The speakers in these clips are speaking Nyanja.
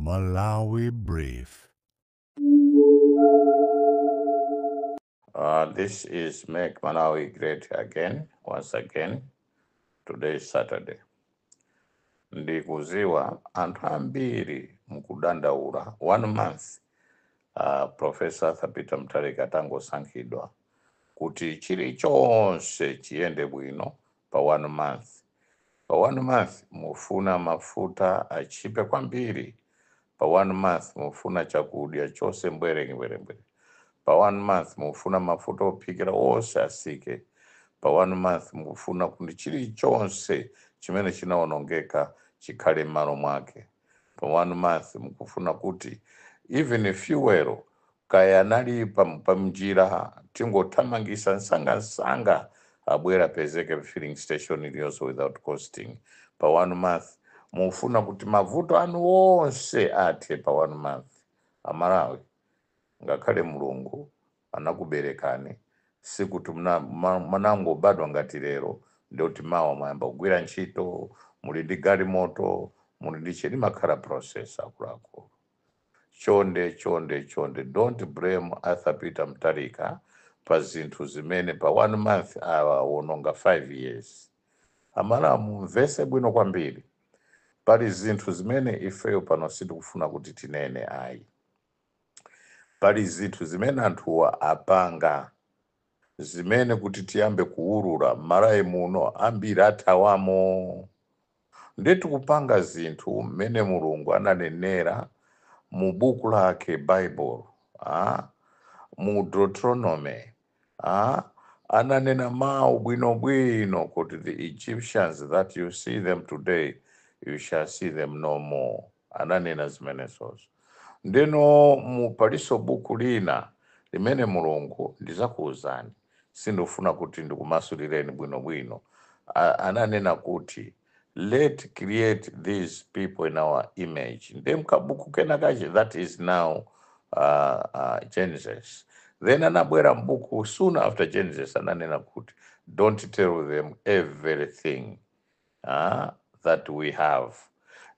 Malawi Brief. This is Make Malawi Great Again, once again. Today is Saturday. Ndikuziwa anthu ambiri mukudandaula one month Professor Arthur Peter Mutharika atangosankhidwa kuti chilichonse chiyende bwino pa one month. Pa one month mufuna mafuta achipe kwambiri. Pa one month mufuna chakudya chose mbwere mbwere mbwere. Pa one month mufuna mafuta ophikira onse asike. Pa one month mufuna kuti chilichonse chimene chinawonongeka chikhale m'malo mwake. Pa one month mukufuna kuti even fuel kaya anali pa mnjira, tingothamangisa msangamsanga abwera apezeke filling station iliyonse without costing. Pa one month mufuna kuti mavuto anu onse athe pa one month. Amalawi, ngakhale Mulungu anakuberekani, sikuti munangobadwa ngati lero ndikuti mawa mwayamba kugwira ntchito, muli ndi galimoto, muli ndi cheni. Imakhala process, akuluakulu. Chonde, chonde, chonde, don't blame Arthur Peter Mutharika pa zinthu zimene pa one month awa wononga 5 years. Amalawi, mumvese bwino kwambiri. Pali zinthu zimene ifeyo pano sitikufuna kuti tinene ayi. Pali zinthu zimene anthuwa apanga zimene kuti tiyambe kuwulula m'Malawi muno, ambiri athawamo. Ndiye tikupanga zinthu mmene Mulungu ananenera mu buku lake Bible, mu Deuteronomy, ananena mawu bwinobwino kuti the Egyptians that you see them today, you shall see them no more. Ananena zimenezozo. Ndeno mu paliso buku lina limene Mulungu, ndizakuwuzani, sindifuna kuti ndikumasulireni bwinobwino. Ananena kuti let create these people in our image. Nde mkabuku kena kache, that is now Genesis. Then anabwera mbuku soon after Genesis, ananena kuti don't tell them everything that we have.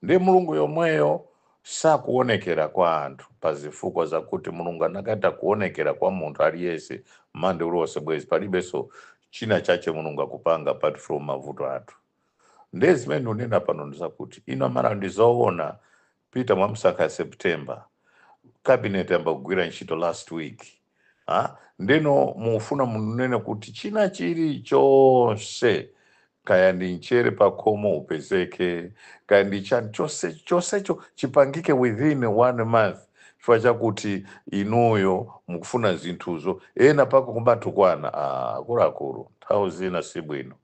Ndi Mulungu yomweyo sakuonekera kwa anthu pa zifukwa zakuti Mulungu anakata kuonekera kwa munthu aliyense mande uliwonse, bwezi palibenso china chache Mulungu akupanga apart from mavuto athu. Ndiye zimene ndikunena pano ndizakuti ino amala ndizoona Peter mwamsaka September, cabinet yamba kugwira ntchito last week. Ndeno mufuna munene kuti china chilichonse, kaya ndi mchere pa khomo upezeke, kaya ndi chani, chonse chonsecho chipangike within one month chifukwa chakuti inuyo mukufuna zinthuzo. Ena pako kumatukwana. Akuluakulu, nthawi zina sibwino.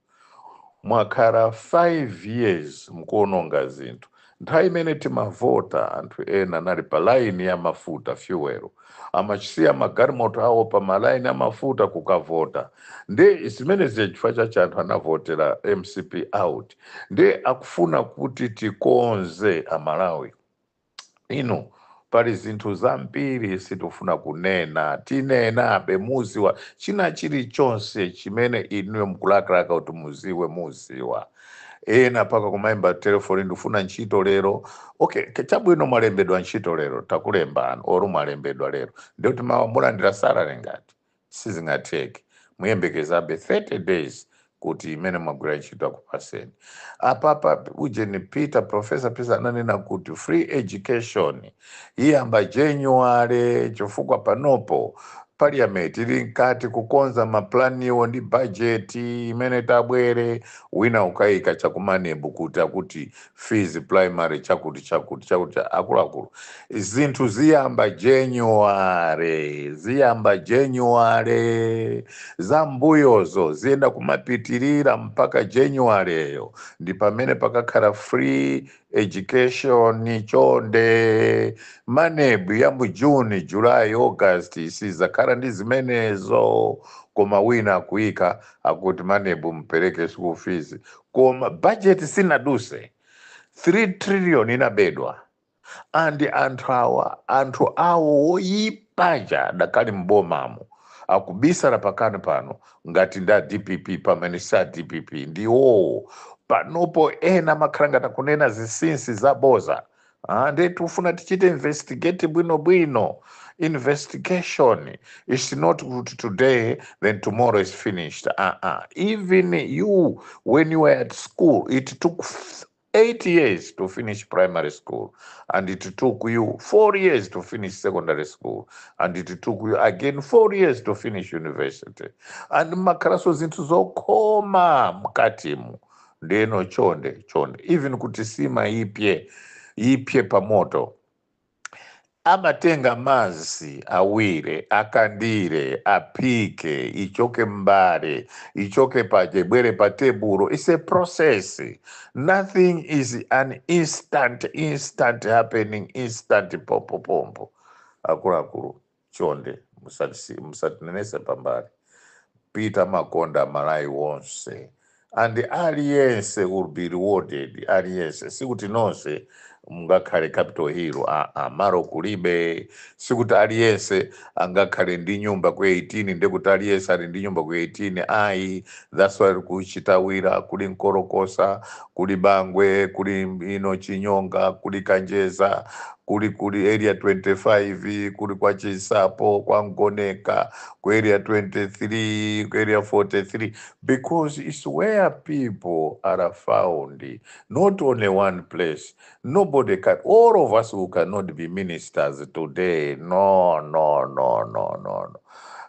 Mwakhala 5 years mukuononga zinthu. Nthawi imene timavota, anthu ena anali pa laini ya mafuta, fuel, amachisiya magalimoto awo pa malaini ya mafuta kukavota. Ndi zimene zija chifukwa chache anthu anavotera MCP out. Ndi akufuna kuti tikonze. Amalawi ino, pali zinthu zambiri sitifuna kunena, tinenabe. Muziwa china chilichonse chimene inuyo mukulakalaka kuti muziwe, muziwa. Ena paka kumayimba telefoni, ndifuna ntchito lero. Okay, chabwino, mwalembedwa ntchito lero, takulembani oro mwalembedwa lero, ndikuti mawa mulandira salary? Ngati sizingatheke, muyembekezabe 30 days kuti imene mwagwira ntchito akupaseni. Apapa ujeni Peter, Professor Peter ananena kuti free education iyamba January, chifukwa panopo parliament ili mkati kukonza maplaniwo ndi bajeti imene tabwere. Wina ukayika chaku MANEB kuti akuti fees primary chakuti chakuti chakuti. Akuluakulu, zinthu ziyamba January, ziyamba January. Za mbuyozo ziyenda kumapitirira mpaka Januaryyo, ndi pamene pakakhala free education. Chonde, MANEB ya mu June, July, August sizakhala ndi zimenezo. Koma wina akuyika akuti MANEB mupereke school fees, koma budget sinaduse. 3 trillion inabedwa, and anthu awa, anthu awo woyipaja adakali mbomamo, akubisala pakani pano ngati nda DPP pamene sa DPP. Ndiwowo panopo ena amakhala ngati akunena zinsinsi zaboza. Ah, ndiye tikufuna tichite investigate bwinobwino. Investigation is not kuti today then tomorrow is finished. Even you, when you were at school, it took 8 years to finish primary school, and it took you 4 years to finish secondary school, and it took you again 4 years to finish university, and makhalaso zinthu zokhoma mkatimu. Ndeno chonde chonde, even kuti sima ipye, ipye pamoto, amatenga mazi awire, akandire, apike, ichoke mbale, ichoke paja, ibwere pa tebulo. It's a process. Nothing is an instant happening, instant pompopompo. Akuluakulu, chonde, musatinenese pambali. Peter Makonda Malawi wonse, and aliyense will be rewarded. Aliyense, sikuti nonse mungakhale Capital Hill, ah, malo kulibe. Sikuti aliyense angakhale ndi nyumba ku 18, ndekuti aliyense ali ndi nyumba ku 18, ayi. That's why kuchitawira kuli Nkorokosa, kuli Bangwe, kuli ino Chinyonga, kuli Kanjeza, kuli Area 25, kuli kwa Chisapo, kwa Ngoneka, ku Area 23, ku Area 43, because it's where people are found, not only one place. Nobody can, all of us who cannot be ministers today. No, no, no, no, no, no.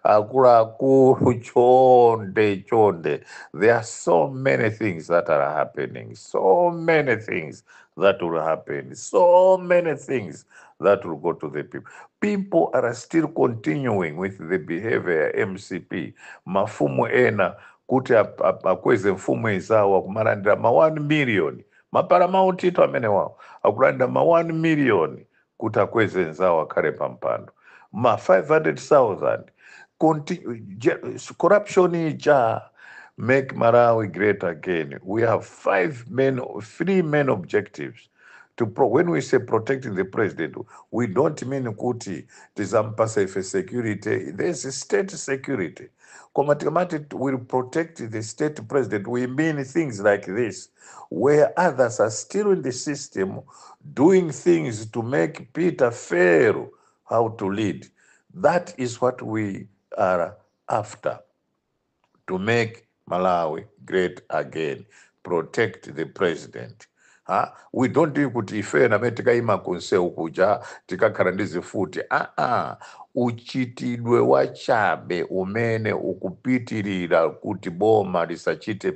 Akuluakulu, chonde chonde, there are so many things that are happening, so many things that will happen, so many things that will go to the people. People are still continuing with the behavior ya MCP. Mafumu ena kuti akweze mfumu izawo akumalandira ma 1 million. Ma paramount ito amene wawo akulandira ma 1 million kuti akweze nzawo akhale pampando, ma 500,000. Corruption ija. Make Malawi great again. We have five main, three main objectives. When we say protecting the president, we don't mean kuti tizampasa ife security. There's a state security. Koma tikamati will protect the state president, we mean things like this, where others are still in the system doing things to make Peter fail how to lead. That is what we are after, to make Malawi great again. Protect the president. Ha? We don't do kuti ife namene tikayima kunsewu kuja tikakhala ndi zifuti. Aa, uchitidwe wachabe umene ukupitirira kuti boma lisachite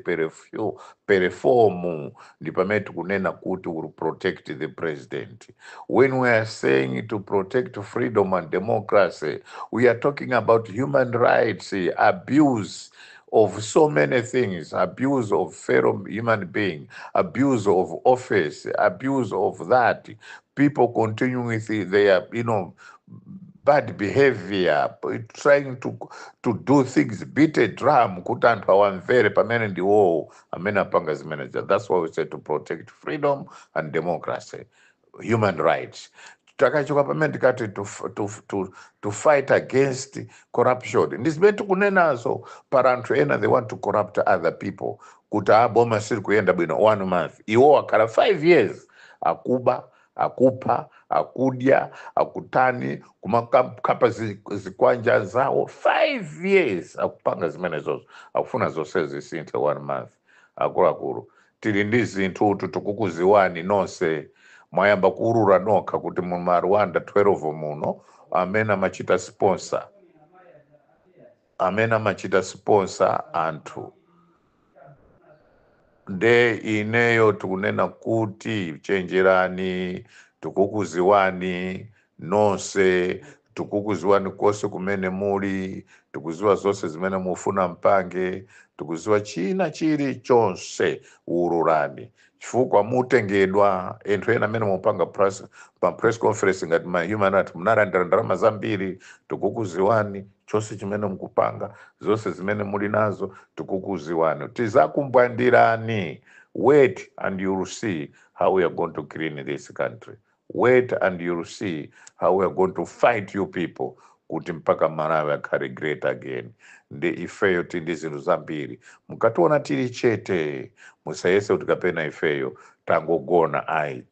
perform, ndi pamene tikunena kuti will protect the president. When we are saying to protect freedom and democracy, we are talking about human rights, abuse of so many things, abuse of fellow human being, abuse of office, abuse of that. People continuing with their bad behavior, trying to do things, beat a drum, kuti anthu awamvere pamene ndiwowo amene apanga zimenezo. That's why we say to protect freedom and democracy, human rights. Takachoka pamene tikati to fight against corruption, ndi zimene tikunenazo. Para anthu ena, they want to corrupt other people kuti a boma sili kuyenda bwino. One month, iwo akhala 5 years akuba, akupha, akudya, akutani, kumakapa zikwanja zawo. 5 years akupanga zimenezozo, akufuna zonse zisinthe one month. Akuluakulu, tili ndi zinthu utu, tikukuziwani nonse. Mwayamba kuurura nokha kuti mu ma Rwanda 12 muno amene amachita sponsor, amene amachita sponsor anthu. Nde ineyo tikunena kuti chenjerani, tikukuziwani nonse, tikukuziwani konse kumene muli, tikuziwa zonse zimene mufuna mpange, tikuziwa china chilichonse. Ururani chifukwa mutengedwa. Anthu ena amene mupanga press, pa press conference ngati ma human right, munalandira ndalama zambiri. Tikukuziwani chonse chimene mukupanga, zonse zimene muli nazo tikukuziwani. Tizakumbwandirani. Wait and you'll see how we are going to clean this country. Wait and you'll see how we are going to fight you people kuti mpaka Malawi akhale great again. Ndi ifeyo tili ndi zinthu zambiri. Mukationa tili chete, musayese kuti kapena ifeyo tangogona, ayi.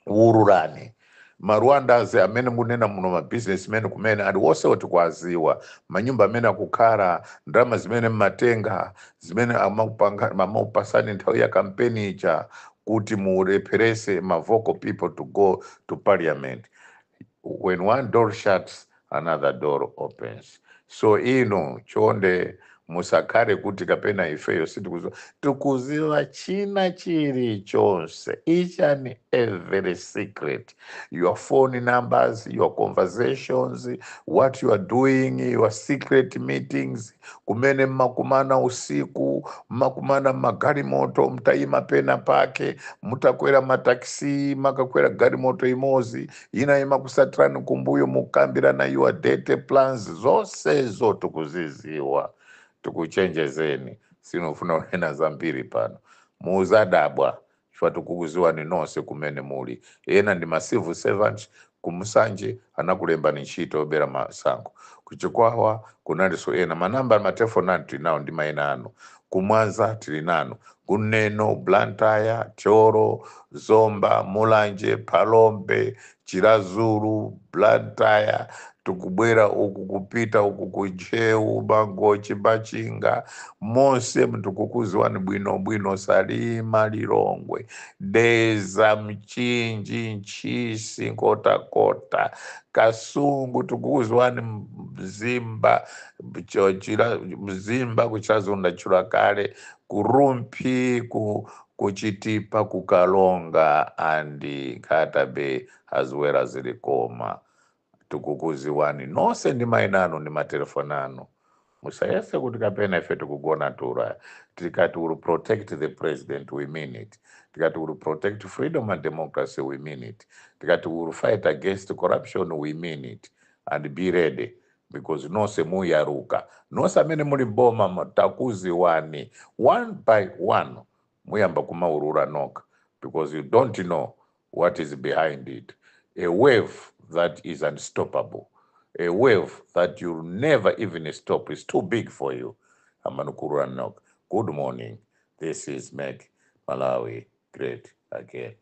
Wululani maRwandas amene munena muno, mabusinessmen kumene ali wonse tikuwaziwa, manyumba amene akukhala, ndalama zimene mmatenga, zimene amakupasani nthawi ya kampeni ija kuti mulepherese ma vocal people to go to parliament. When one door shuts, another door opens. So ino chonde musakhale kuti kapena ifeyo sitikuziwa. Tikuziwa china chilichonse, each and every secret, your phone numbers, your conversations, what you are doing, your secret meetings, kumene mmakumana usiku, mmakumana mmagalimoto, mtayima pena pake, mutakwera mataxi, makakwera galimoto imodzi, ina imakusatirani kumbuyo, mukambirana your dirty plans. Zonsezo tikuziziwa. Tikuchenjezeni, sinofuna kunena zambiri pano, muzadabwa chifukwa tikukuziwani nonse kumene muli. Ena ndi ma civil servant kumusanje, anakulembani ntchito yobera masankho. Kuchikwawa kunalinso ena, manamba matelefoni anu tili nawo ndi mayina anu. Kumwanza tili nanu, kuneno, Blantyre, Thyolo, Zomba, Mulanje, Phalombe, Chiradzulu, Blantyre, tikubwera uku, kupita uku kuNtcheu, Mangochi, Machinga, monse tikukuziwani bwino bwino. Salima, Lilongwe, Dedza, Mchinji, Ntchisi, Nkhotakota, Kasungu, tikukuziwani. Mzimba, Mzimba, kuChiradzulu ndatchula kale, kuRumphi, ku kuChitipa, kuKalonga and Nkhata Bay as well as Likoma. Tikukuziwani nonse ndi mayina anu ndi matelefoni anu. Musayese kuti kapena ife tikugona tulo. Tikati will protect the president, we mean it. Tikati will protect freedom and democracy, we mean it. Tikati will fight against corruption, we mean it. And be ready, because nonse muyaruka, nonse amene muli mboma, takuziwani one by one. Muyamba kumaurura nokha because you don't know what is behind it, a wave that is unstoppable, a wave that you'll never even stop. It's too big for you. Amanukurura nokha. Good morning. This is Make Malawi Great Again.